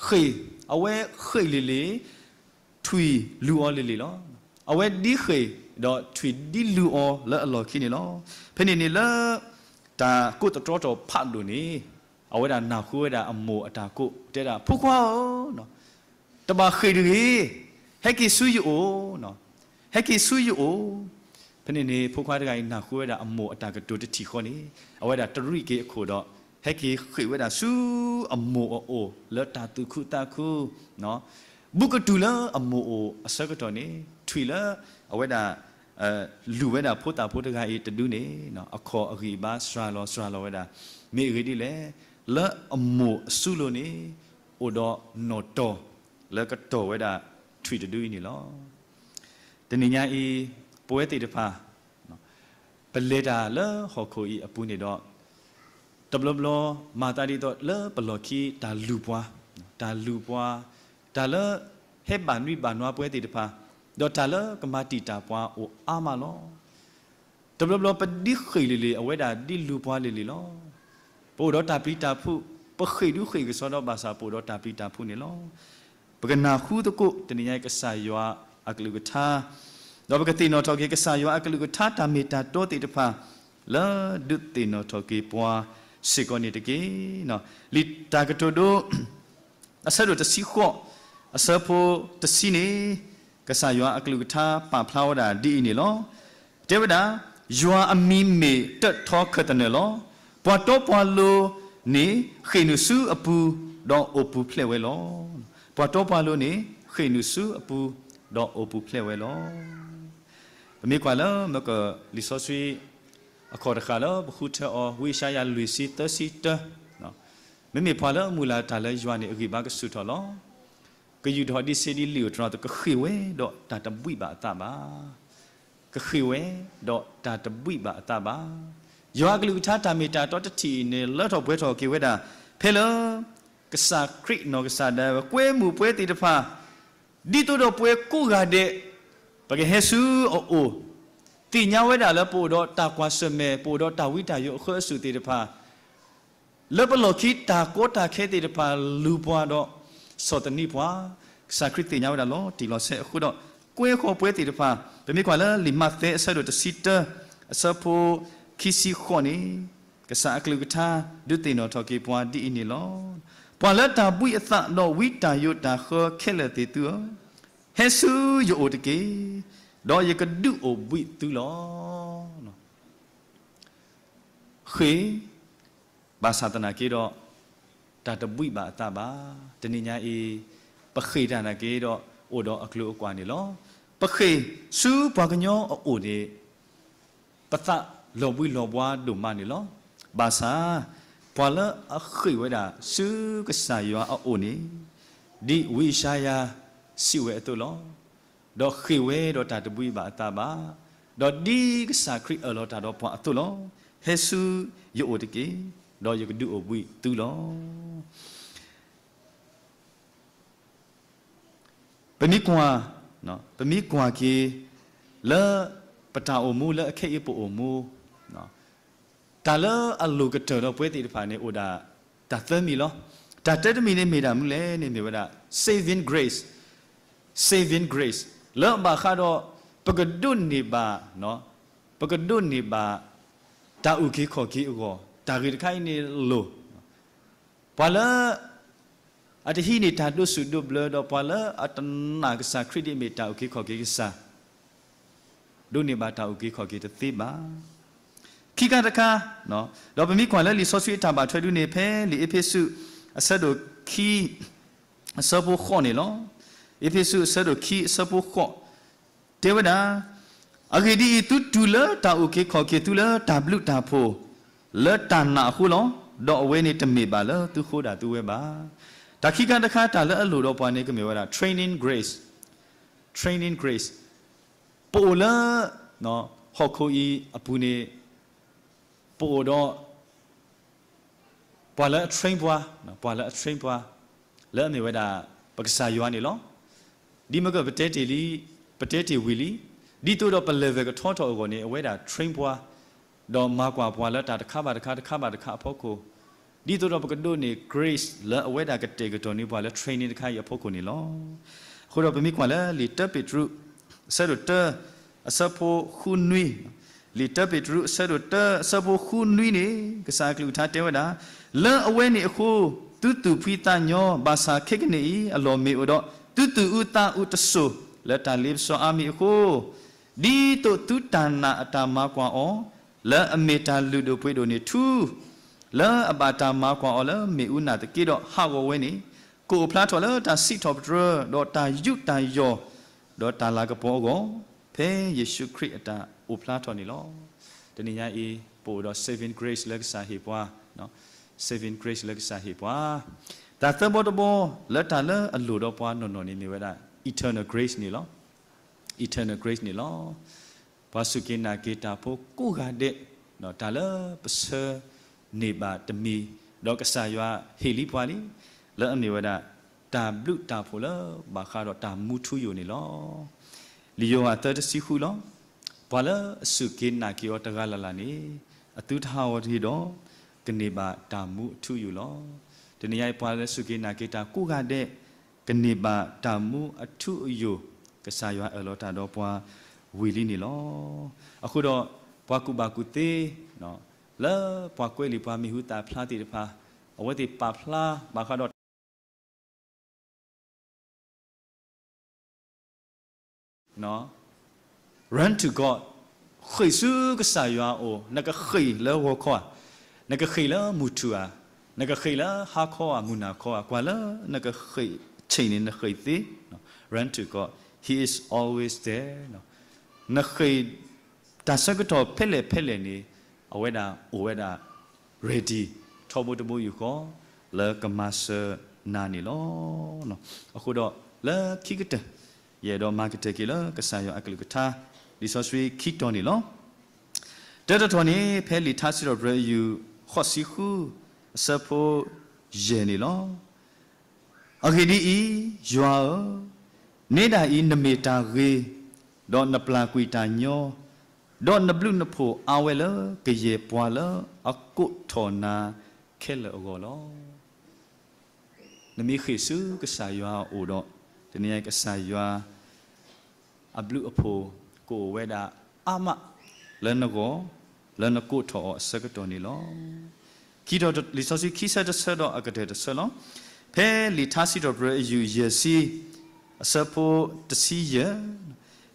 ဃ့ၢ်, အဝဲဃ့ၢ်လံၤလံၤ ထွံၣ်လူၤအီၤလံၤလံၤလီၤ. အဝဲဒ်ဃ့ၢ်ဒီးထွံၣ်ဒ်လူၤအီၤလၢအလီၢ်ခံန့ၣ်လီၤ. ဖဲန့ၣ်န့ၣ်လၢ တၢ်ကိးသတြီထီၣ်ဖးဒိၣ်န့ၣ် အဝဲဒၣ်နၢ်ဟူဝဲဒၣ်အမိၢ်အတၢ်ကိး တဲဒၣ် ဖိခွါဧၢ တဘၣ်ဃ့ၢ်တဂ့ၤ, ဟဲက့ၤဆူယအိၣ်, ဟဲက့ၤဆူယအိၣ်. ဖဲန့ၣ်န့ၣ် ဖိခွါတဂၤအံၤနၢ်ဟူဝဲဒၣ်အမိၢ်အတၢ်ကတိၤတထံၣ်ဃီန့ၣ် အဝဲဒၣ်တရံးက့ၤအခိၣ်ဒီး ဟဲက့ၤဃ့ၢ်ဝဲဒၣ်ဆူအမိၢ်အအိၣ်လၢတၢ်သူၣ်ခုသးခု ဘူးကတုၤလၢအမိၢ်အိၣ်အဆၢကတီၢ်န့ၣ် ထွံၣ်လၢအဝဲဒၣ် လူၤဝဲဒၣ်ဖိသၣ်ဖိတဂၤအံၤတဒုန့ၣ် အခီၣ်အဂံၢ်အဘါစှၤလီၤစှၤလီၤဝဲဒၣ် မ့ၢ်အဂ့ၢ်ဒ်လဲၣ်, လၢအမိၢ်အစုလိၤန့ၣ် အိၣ်ဒီးနီၣ်တီၢ်လၢကတီၢ်ဝဲဒၣ်ထွံၣ်တဒုအံၤန့ၣ်လီၤ. တနံၤညါအံၤ ပဝဲသ့ၣ်တဖၣ် ပလဲၤတၢ်လၢဟီၣ်ခိၣ်အံၤအပူၤန့ၣ်ဒီး တဘျီဘျီမၤသးဒ်သိးလၢပလီၢ်ခံတၢ်လူၤပှၤ, တၢ်လူၤပှၤ, တၢ်လၢဟဲဘၣ်နွံဘၣ်နွါပဝဲသ့ၣ်တဖၣ်, ဒီးတၢ်လၢကမၤတံာ်တာ်ပှၤအိၣ်အါမးလီၤ. တဘျီဘျီပဒ်ဃ့ၢ်လံၤလံၤ အဝဲဒၣ်ဒ်လူၤပှၤလံၤလံၤလီၤ. ပအိၣ်ဒီးတၢ်ပျံၤတၢ်ဖုး, ပဃ့ၢ်ဒုးဃ့ၢ်ကစီဒီဘၣ်ဆၣ် ပအိၣ်ဒီးတၢ်ပျံၤတၢ်ဖုးန့ၣ်လီၤ. ပကနၢ်ဟူသကိး တနံၤညါအံၤ ကစၢ်ယွၤအကလုၢ်ကထါ, ဒီးပကသ့ၣ်နီၣ်ထီၣ်က့ၤ ကစၢ်ယွၤအကလုၢ်ကထါ တၢ်မ့ၢ်တၢ်တီသ့ၣ်တဖၣ် လၢဒုးသ့ၣ်နီၣ်ထီၣ်က့ၤပှၤစ့ၢ်ကီးန့ၣ်တက့ၢ်. လံာ်တၢ်ကတိၤဒိ အဆၢဒိၣ်တဆံဃိး, အဆၢဖိတဆံန့ၣ်, ကစၢ်ယွၤအကလုၢ်ကထါပာ်ဖျါဝဲဒၣ်ဒ်အံၤန့ၣ်လီၤ. တဲဝဲဒၣ်, ယွၤအမံၤမ့ၢ်တၢၣ်ထီခၢၣ်သနၢၣ်လီၤ. ပှၤတီပှၤလိၤန့ၣ် ဃ့ၢ်နုာ်ဆူအပူၤ, ဒီးအိၣ်ပူၤဖျဲးဝဲလီၤ. ပှၤတီပှၤလိၤန့ၣ် ဃ့ၢ်နုာ်ဆူအပူၤ, ဒီးအိၣ်ပူၤဖျဲးဝဲလီၤ. ပမ့ၢ်ကွၢ်လၢ မ့ၢ်က လံာ်စီဆှံ အခီၣ်တဃၣ်လၢပဃုထၢအီၤ ဝံယၡါယၤလွံၢ်ဆံသၢဆံတၢ, မ့မ့ၢ်ပှၤလၢအမုၢ်လၢ်တၢ်လၢယွၤန့ၣ် အဂံၢ်ဘါကဆူၣ်ထီၣ်လီၤ. ကယူာ်ထီၣ်ဒံးဆ့ဒံးလံာ်ဧိၤတြီၤ ကဃ့ၢ်ဝဲဒီးတၢ်တဘှံးဘၣ်အသးဘၣ်. ကဃ့ၢ်ဝဲဒီးတၢ်တဘှံးဘၣ်အသးဘၣ်. ယွၤအကလုၢ်ကထါတၢ်မ့ၢ်တၢ်တီတထံၣ်အံၤန့ၣ် လၢထီၣ်ပှဲၤထီၣ်က့ၤဝဲဒၣ် ဖဲလၢ ကစၢ်ခရံာ်နီၢ်ကစၢ်ဒၣ်ဝဲ ကွဲမုာ်ပှၤသ့ၣ်တဖၣ် ဒ်သိးဒီးပှၤကိးဂၤဒဲး ပကဟဲဆူအအိၣ်, သ့ၣ်ညါဝဲဒၣ်လၢပအိၣ်ဒီးတၢ်ကွၢ်ဆၢၣ်မဲာ် ပအိၣ်ဒီးတၢ်ဝံတၢ်ယိးအဃၢအစူၣ်သ့ၣ်တဖၣ်, လၢပလီၢ်ခံတၢ်ကီတၢ်ခဲသ့ၣ်တဖၣ်လူၤပှၤဒီး ဆီၣ်သနံးပှၤ, ကစၢ်ခရံာ်သ့ၣ်ညါဝဲဒၣ်လီၤတံၢ်လီၤဆဲးအဃိဒီး ကွဲဃီၤပှၤသ့ၣ်တဖၣ်, ပမ့ၢ်ကွၢ်လၢလံာ်မးသဲအဆၢဒိၣ်တဆံတၢ အဆၢဖိခံဆံဃိးန့ၣ်, ကစၢ်အကလုၢ်ကထါ ဒုးသ့ၣ်နီၣ်ထီၣ်က့ၤပှၤဒ်အံၤန့ၣ်လီၤ. ပှၤလၢတၢ်ဘှံးအသးဒီးဝံတၢ်ယိးတၢ်ဃၢခဲလၢာ်သ့ၣ်သုဧၢ, ဟဲဆူယအိၣ်တက့ၢ်, ဒီးယကဒုးအိၣ်ဘှံးသုလီၤ. ဃ့ၢ်, ဘၣ်ဆၣ်သနာ်က့ဒီး တၢ်တဘှံးဘၣ်အသးဘၣ်. တနံၤညါအံၤ ပဃ့ၢ်တၢ်နာ်က့ဒီး အိၣ်ဒီးအကျိၤအကွာ်န့ၣ်လီၤ. ပဃ့ၢ်ဆူပှၤကညီအအိၣ်န့ၣ် ပသးလီၤဘှံးလီၤဘှါဒိၣ်မးန့ၣ်လီၤ. ဘၣ်ဆၣ် ပှၤလၢအဃ့ၢ်ဝဲဒၣ်ဆူကစၢ်ယွၤအအိၣ်န့ၣ် ဒ်ဝံယၡါယၤစံးဝဲအသိးလီၤ. ဒီးဃ့ၢ်ဝဲဒီးတၢ်တဘှံးဘၣ်အသးဘၣ်, ဒီးဒ်ကစၢ်ခရံာ်အၢၣ်လီၤတၢ်ဒီးပှၤအသိးလီၤ. ဟဲဆူယအိၣ်တက့ၢ်, ဒီးယကဒုးအိၣ်ဘှံးသုလီၤ. ပမ့ၢ်ကွၢ်, ပမ့ၢ်ကွၢ်က့ၤ လၢပတၢ်အိၣ်မူလၢအခဲအံၤပအိၣ်မူ, တၢ်လၢအလိၣ်ကတၢၢ်ဒီးပဝဲသ့ၣ်တဖၣ်န့ၣ် အိၣ်ဒၣ်တၢ်သၢမံၤလီၤ. တၢ်တၢတမံၤန့ၣ်မ့ၢ်ဒၣ်မနုၤလဲၣ်န့ၣ် မ့ၢ်ဝဲဒၣ် saving grace, saving grace လၢအဘၣ်ဃးဒီး ပကဒိးန့ၢ်ဘၣ် ပကဒိးန့ၢ်ဘၣ် တၢ်အုၣ်က့ၤခီၣ်က့ၤအဂီၢ် တၢ်ဂ့ၢ်တခါအံၤန့ၣ်လိၣ် ပှၤလၢ အတဟံးန့ၢ်တၢ်ဒိးဆူၣ်ဒိးဘျၢ ဒီးပှၤလၢအတနာ်ကစၢ်ခရံာ်ဒ်အမ့ၢ်တၢ်အုၣ်က့ၤခီၣ်က့ၤကစၢ် ဒိးန့ၢ်ဘၣ်တၢ်အုၣ်က့ၤခီၣ်က့ၤတသ့ဘၣ်. ခံခါတခါ, ဒီးပမ့ၢ်ကွၢ်လၢလံာ်စီဆှံအတၢ်ဘၣ်ထွဲဒုန့ၣ် ဖဲလံာ်အ့းဖ့းစူး အဆၢဒိၣ်ခံ အဆၢဖိဃိးန့ၣ်လီၤ. အ့းဖ့းစူးအဆၢဒိၣ်ခံအဆၢဖိဃိး တဲဝဲဒၣ်, အဂ့ၢ်ဒ်အံၤ, သုတူၢ်လၢတၢ်အုၣ်က့ၤခီၣ်က့ၤသုလၢတၢ်ဘျုးတၢ်ဖှိၣ် လၢတၢ်နာ်အဃိလီၤ. ဒီးအဝဲန့ၣ်တမ့ၢ်ဘၣ်လၢသုဃိဒၣ်သုဝဲဘၣ်. တၢ်ခံခါတခါ တၢ်လၢအလိၣ်ဒီးပှၤန့ၣ် ကမ့ၢ်ဝဲဒၣ် training grace, training grace ပအိၣ်လၢ ဟီၣ်ခိၣ်အံၤအပူၤန့ၣ် ပအိၣ်ဒီး ပှၤလၢအ train ပှၤ, ပှၤလၢအ train ပှၤ လၢအမ့ၢ်ဝဲဒၣ် ပကစၢ်ယွၤန့ၣ်လီၤ. ဒ်မ့ၢ်ကပတဲတ့ၢ်လံ, ပတဲတ့ၢ်ဝံၤလံ, ဒ်သိးဒီးပ level ကထီထီၣ်အဂီၢ်န့ၣ် အဝဲဒၣ် train ပှၤ, ဒီးမၤကွၢ်ပှၤလၢတၢ်တခါဘၣ်တခါ တခါဘၣ်တခါအဖီခိၣ်, ဒ်သိးဒီးပကဒိးန့ၢ် grace လၢအဝဲဒၣ်ကတဲာ်ကတီၤန့ၢ်ပှၤလၢ training တခါအံၤအဖီခိၣ်န့ၣ်လီၤ. အဃိဒီးပမ့ၢ်ကွၢ်လၢလံာ်တၢပ့းတရူး အဆၢဒိၣ်တၢ အဆၢဖိဃုနွံ, လံာ်တၢပ့းတရူး အဆၢဒိၣ်တၢ အဆၢဖိဃုနွံန့ၣ် ကစၢ်အကလုၢ်ကထါတဲဝဲဒၣ်, လၢအဝဲန့ၣ်အဃိ သုသူၣ်ဖှံသးညီ, ဘၣ်ဆၣ်ခဲကနံၣ်အံၤ အလီၢ်မ့ၢ်အိၣ်ဒီး သုသူၣ်အုးသးအုးတစိၢ် လၢတၢ်လ့ပစီအါမံၤအဃိ, ဒ်သိးသုတၢ်နာ်အတၢ်မၤကွၢ်အီၤ လၢအမ့ၢ်တၢ်လုၢ်ဒိၣ်ပှ့ၤဒိၣ်န့ၣ်ထူ, လၢအဘၣ်တၢ်မၤကွၢ်အီၤလၢမ့ၣ်အူနၢ်သက့ဒီး ဟးဂီၤဝဲန့ၣ်, ကအိၣ်ဖျါထီၣ်လၢတၢ်စံးထီၣ်ပတြၢၤ ဒီးတၢ်ယူးတၢ်ယီၢ် ဒီးတၢ်လၤကပီၤအဂီၢ်, ဖဲယ့ၣ်ၡူးခရံာ်အတၢ်အိၣ်ဖျါထီၣ်န့ၣ်လီၤ. တနံၤညါအံၤ ပအိၣ်ဒီး saving grace လၢကစၢ်ဟ့ၣ်ပှၤ, saving grace လၢကစၢ်ဟ့ၣ်ပှၤ, တၢ်သၢဘီတဘီ လၢတၢ်လၢအလိၣ်ဒီးပှၤနီၢ်နီၢ်န့ၣ် မ့ၢ်ဝဲဒၣ် eternal grace န့ၣ်လီၤ. eternal grace န့ၣ်လီၤ. ပှၤစူၢ်က့ၤနာ်က့ၤတၢ်ဖိကိးဂၤဒဲး, တၢ်လၢပဆၢန့ၢ်ဘၣ်တမံၤ, ဒီးကစၢ်ယွၤဟ့ၣ်လံပှၤလံ, လၢအမ့ၢ်ဝဲဒၣ် တၢ်ဘျုးတၢ်ဖှိၣ်လၢဘၣ်ဃးဒီးတၢ်မူထူယိာ်န့ၣ်လီၤ. လံာ်ယိၤဟၣ်သၢတဆံဃုလီၤ. ပှၤလၢအစူၢ်က့ၤနာ်က့ၤအီၤတဂၤလၢ်လၢ်န့ၣ်, အသုတဟးဂီၤတဂ့ၤဒီး, ကန့ၢ်ဘၣ်တၢ်မူအထူအယိာ်လီၤ. တနံၤညါအံၤ ပှၤလၢစူၢ်က့ၤနာ်က့ၤတၢ်ကိးဂၤဒဲး ကန့ၢ်ဘၣ်တၢ်မူအထူအယိာ်, ကစၢ်ယွၤအၢၣ်လီၤတၢ်ဒီးပှၤဝံၤလံန့ၣ်လီၤ. အဃိဒီး ပှၤကူၣ်ဘၣ်ကူၣ်သ့ လၢပှၤကွဲးလံာ်ပှၤမံၤဟူသၣ်ဖျါသ့ၣ်တဖၣ် အဝဲသ့ၣ်ပာ်ဖျါဘၣ်ဃးဒီး Run to God, ဃ့ၢ်ဆူကစၢ်ယွၤအအိၣ်, နကဃ့ၢ်လၢဂီၤခီဧါ, နကဃ့ၢ်လၢမုၢ်ထူၣ်ဧါ, နကဃ့ၢ်လၢဟါခီဧါ, မုၢ်နၤခီဧါ, ကွၢ်လၢနကဃ့ၢ်ဆ့ၣ်န့ၣ် နဃ့ၢ်သ့, Run to God, He is always there. နဃ့ၢ်တၢ်ဆၢကတီၢ်ဖဲလဲၣ်ဖဲလဲၣ်န့ၣ် အဝဲဒၣ်အိၣ်ဝဲဒၣ် ready ထီဘိတဘိယူၢ်ဃီ လၢကမၤစၢၤနၤန့ၣ်လီၤ. အဃိဒီးလၢခံကတၢၢ် ယအဲၣ်ဒိးမၤကတၢၢ်က့ၤလၢကစၢ်ယွၤအကလုၢ်ကထါ လံာ်စီဆှံခံတီၤန့ၣ်လီၤ. တၢတထီၣ်န့ၣ် ဖဲလံာ်ထါစံးထီၣ်ပတြၢၤအယူၢ်ဃိးဆံဃု အဆၢဖိယဲၢ်န့ၣ်လီၤ. အဂ့ၢ်ဒ်အံၤ, ယွၤဧၢ, နဲဒၣ်အံၤနမ့ၢ်တၢ်ဂ့ၤ, ဒီးနပျၢ်ကွံာ်တၢ်ညီ, ဒီးနဘျုးနဖှိၣ်အါဝဲလၢကယဲၢ်ပှၤလၢအကိးထီၣ်နၤခဲလၢာ်အဂီၢ်လီၤ. နမ့ၢ်ဃ့ၢ်ဆူကစၢ်ယွၤအအိၣ်ဒီး တနံၤညါအံၤကစၢ်ယွၤ အဘျုးအဖှိၣ်ကအိၣ်ဝဲဒၣ်အါမး လၢနဂီၢ် လၢနကိးထီၣ်အီၤအဆၢကတီၢ်န့ၣ်လီၤ. ခံတီၤ လံာ်စီဆှံခံဆၢတဆၢဒီးအကတၢၢ်တဆၢလီၤ. ဖဲလံာ်ထါစံးထီၣ်ပတြၢၤအယူၢ်ယဲၢ်ဆံ အဆၢဖိတဆံယဲၢ်,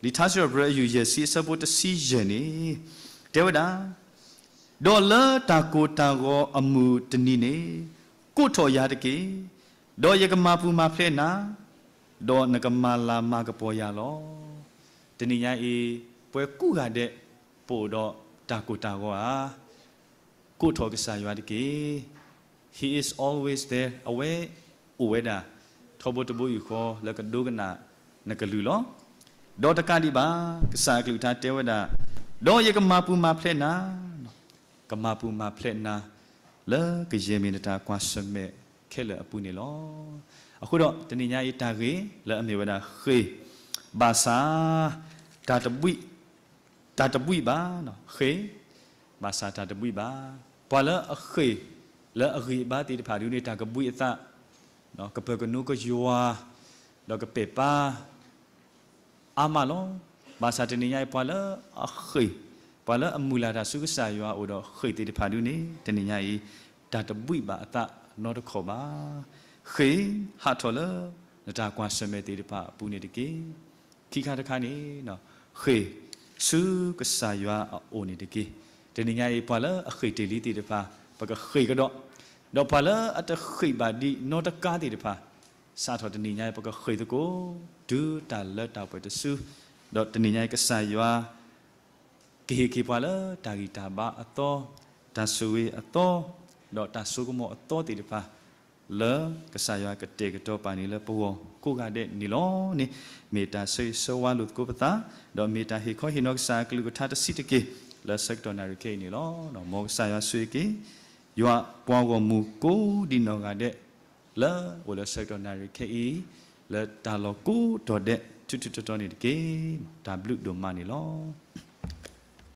လံာ်ထါစံးထီၣ်ပတြၢၤအယူၢ်ယဲၢ်ဆံအဆၢဖိတဆံယဲၢ်န့ၣ် တဲဝဲဒၣ် ဒီးလၢတၢ်ကိၢ်တၢ်ဂီၤအမုၢ်တနံၤန့ၣ် ကိးထီၣ်ယၤတက့ၢ်. ဒီးယကမၤပူၤမၤဖျဲးနၤ, ဒီးနကမၤလၤမၤကပီၤယၤလီၤ. တနံၤညါအံၤ ပဝဲကိးဂၤဒဲး ပအိၣ်ဒီးတၢ်ကိၢ်တၢ်ဂီၤဧါ, ကိးထီၣ်ကစၢ်ယွၤတက့ၢ်. He is always there. အဝဲအိၣ်ဝဲဒၣ် ထီဘိတဘိယူၢ်ဃီ လၢကဒိကနၣ်နကလုၢ်လီၤ. ဒီးတကးဒံးဘၣ် ကစၢ်အကလုၢ်ကထါတဲဝဲဒၣ်, ဒီးယကမၤပူၤမၤဖျဲးနၤ, ကမၤပူၤမၤဖျဲးနၤ လၢကယဲၢ်မ့ၢ်နတၢ်ကွၢ်ဆၢၣ်မဲာ်ခဲလၢာ်အပူၤန့ၣ်လီၤ. အဃိဒီး တနံၤညါအံၤတၢ်ဂ့ၢ်လၢအမ့ၢ်ဝဲဒၣ်ဃ့ၢ်, ဘၣ်ဆၣ် တၢ်တဘှံး, တၢ်တဘှံးဘၣ်, ဃ့ၢ်, ဘၣ်ဆၣ်တၢ်တဘှံးဘၣ်. ပှၤလၢအဃ့ၢ်လၢအဂံၢ်အဘါသ့ၣ်တဖၣ်ဒ်န့ၣ် တၢ်ကဘှံးအသး, ကပၢၤကနိကယွၤ, ဒီးကပဲာ်ပၢ် အါမးလီၤ. ဘၣ်ဆၣ်တနံၤညါအံၤ ပှၤလၢအဃ့ၢ်, ပှၤလၢအမုၢ်လၢ်တၢ်ဆူကစၢ်ယွၤအအိၣ်ဒီးဃ့ၢ်သ့ၣ်တဖၣ်ဒ်န့ၣ် တနံၤညါအံၤ တၢ်တဘှံးဘၣ်အသးနီတခီၣ်ဘၣ်. ဃ့ၢ်, ဟးထီၣ်လၢနတၢ်ကွၢ်ဆၢၣ်မဲာ်သ့ၣ်တဖၣ်အပူၤန့ၣ်တက့ၢ်. ခံခါတခါန့ၣ် ဃ့ၢ်ဆူကစၢ်ယွၤအအိၣ်န့ၣ်တက့ၢ်. တနံၤညါအံၤ ပှၤလၢအဃ့ၢ်တ့ၢ်လံသ့ၣ်တဖၣ် ပကဃ့ၢ်ကဒီး, ဒီးပှၤလၢအတဃ့ၢ်ဘၣ်ဒံးနီတကါသ့ၣ်တဖၣ် စးထီၣ်တနံၤညါအံၤ ပကဃ့ၢ်သကိး တုၤတၢ်လၢတၢ်ပှဲၤတစု, ဒီးတနံၤညါအံၤကစၢ်ယွၤ ကဟ့ၣ်က့ၤပှၤလၢတၢ်ဂံၢ်တၢ်ဘါအသီ, တၢ်ဆိၣ်ဂ့ၤအသီ, ဒီးတၢ်စိကမီၤအသီသ့ၣ်တဖၣ်, လၢကစၢ်ယွၤကတဲာ်ကတီၤပာ်န့ၢ်လၢပဂီၢ်ကိးဂၤဒဲးန့ၣ်လီၤန့ၣ်, မ့ၢ်တၢ်ဆၢဂ့ၤဆၢဝါလိာ်သကိးပသး, ဒီးမ့ၢ်တၢ်ဟ့ၣ်ခီဟ့ၣ်နီၤကစၢ်အကလုၢ်ကထါတဆံးတက့ၢ် လၢဆၢကတီၢ်နၣ်ရံၣ်ခဲအံၤန့ၣ်လီၤ. မ်ကစၢ်ယွၤဆိၣ်ဂ့ၤက့ၤ ယွၤပှၤဂီၢ်မုၢ်ကိးဒံးနီၢ်ဂၤဒဲး လၢအိၣ်လၢဆၢကတီၢ်နၣ်ရံၣ်ခဲအံၤ, လၢတၢ်လီၢ်ကိးတီၤဒဲး ထူထူတီတီန့ၣ်တက့ၢ်. တၢ်ဘျုးဒိၣ်မးန့ၣ်လီၤ.